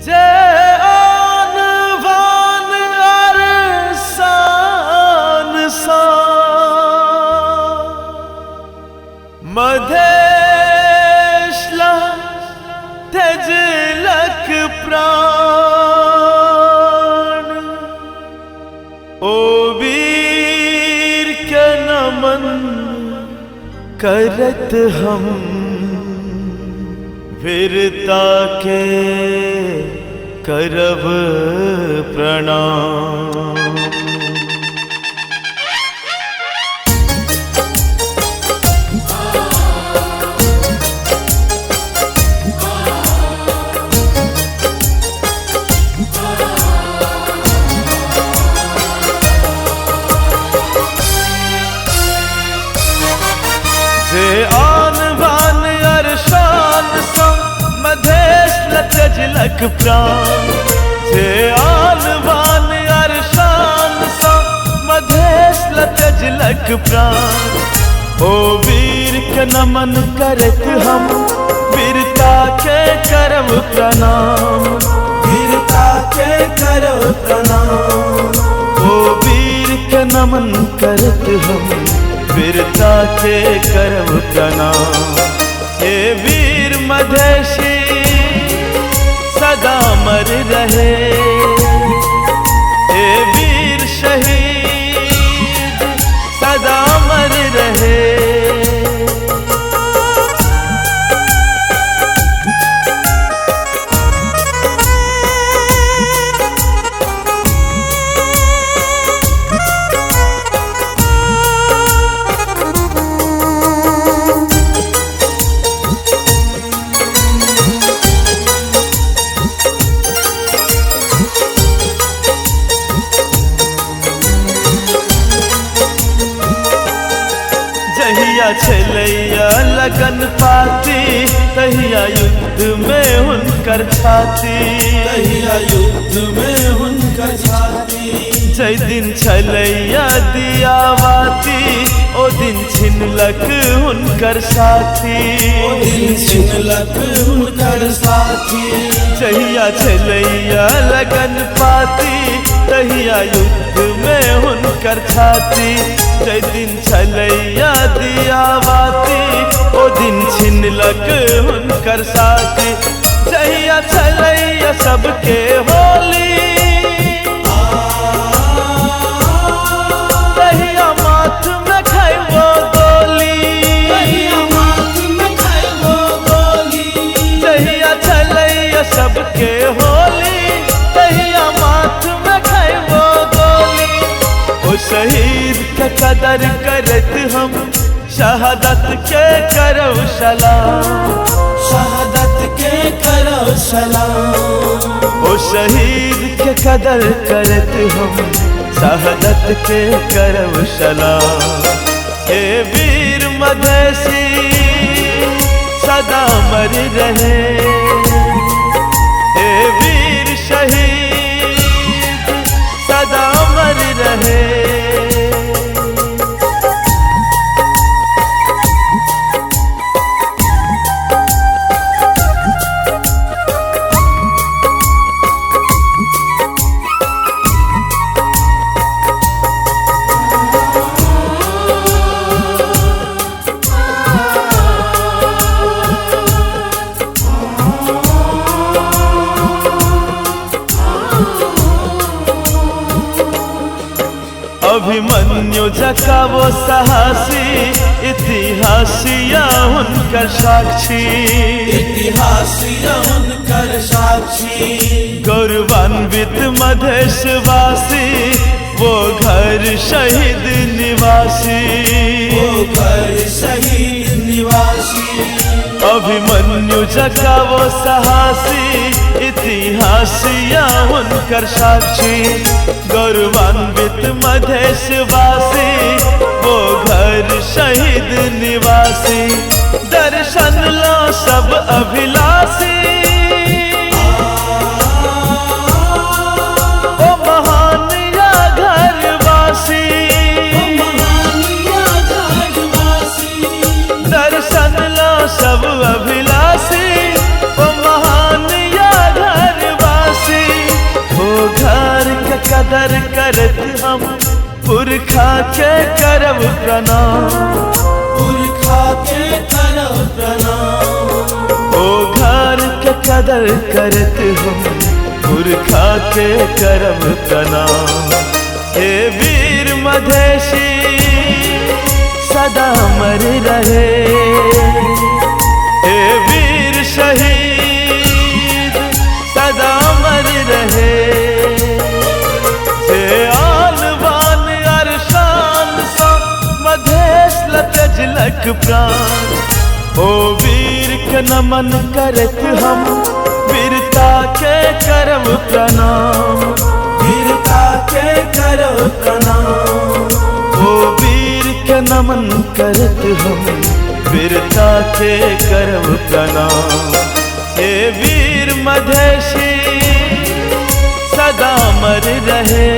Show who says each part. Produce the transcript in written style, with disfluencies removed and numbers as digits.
Speaker 1: जे आन बान अर शान सा मधेश ला तेजलक प्राण। ओ वीर के नमन करत हम वीरता के करब प्रणाम। जे आन बान अर शान सा मधेश लचजलक प्राण। जे आन बान अर शान सा मधेश लचजलक प्राण। ओ वीर के नमन करत हम वीरता के करब प्रणाम।
Speaker 2: वीरता के करब प्रणाम।
Speaker 1: ओ वीर के नमन करत हम वीरता के करब प्रणाम। हे वीर मधेशी सदा मर रहे, हे वीर शहीद सदा मर रहे। जहिया छलैया लगन पाती तहिया युद्ध में हुनकर छाती।
Speaker 2: तहिया युद्ध में हुनकर छाती।
Speaker 1: जै दिन छलैया दिया बाती ओ दिन छिनलक हुनकर साथी।
Speaker 2: ओ दिन छिनलक हुनकर साथी।
Speaker 1: जहिया छलैया लगन पाती तहिया युद्ध में हुनकर छाती। जै दिन छलैया दिया बाती ओ दिन छिनलक हुनकर साथी। जहिया छलैया सबके होली तहिया माथ में खैबो गोली।
Speaker 2: तहिया माथ में खैबो गोली।
Speaker 1: जहिया छलैया सबके होली तहिया माथ में खैबो गोली। ओ शहीद के कदर करत हम शहादत के करब सलाम।
Speaker 2: शहादत के करब सलाम।
Speaker 1: ओ शहीद के कदर करत हम शहादत के करब सलाम। हे वीर मधेशी सदा मर रहे, हे वीर शहीद सदा मर रहे। अभिमन्यु जका वो साहसी इतिहासिया हुनकर साक्षी।
Speaker 2: इतिहासिया हुनकर साक्षी।
Speaker 1: गौरवान्वित मधेशवासी वो घर शहीद निवासी।
Speaker 2: वो घर शहीद निवासी।
Speaker 1: अभिमन्यु जका वो साहसी इतिहासिया हुनकर साक्षी। गौरवान्वित मधेशवासी वो घर शहीद निवासी। दर्शन लो सब अभिलाषी ओ महान या घरवासी।
Speaker 2: ओ महान या घरवासी।
Speaker 1: दर्शन लो सब अभिलाषी ओ महान या घरवासी। करत हम पुरखा के करब प्रणाम।
Speaker 2: पुरखा के करब प्रणाम।
Speaker 1: ओ घर के कदर करत हम पुरखा के करब प्रणाम। हे वीर मधेशी सदा अमर रहे, हे वीर शहीद सदा अमर रहे। जे आन बान अर शान सा मधेश लतजलक प्राण। ओ वीर के नमन करत हम वीरता के करब प्रणाम।
Speaker 2: वीरता के करब प्रणाम।
Speaker 1: ओ वीर के नमन करत हम वीरता के करब प्रणाम। हे वीर मधेशी सदा अमर रहे।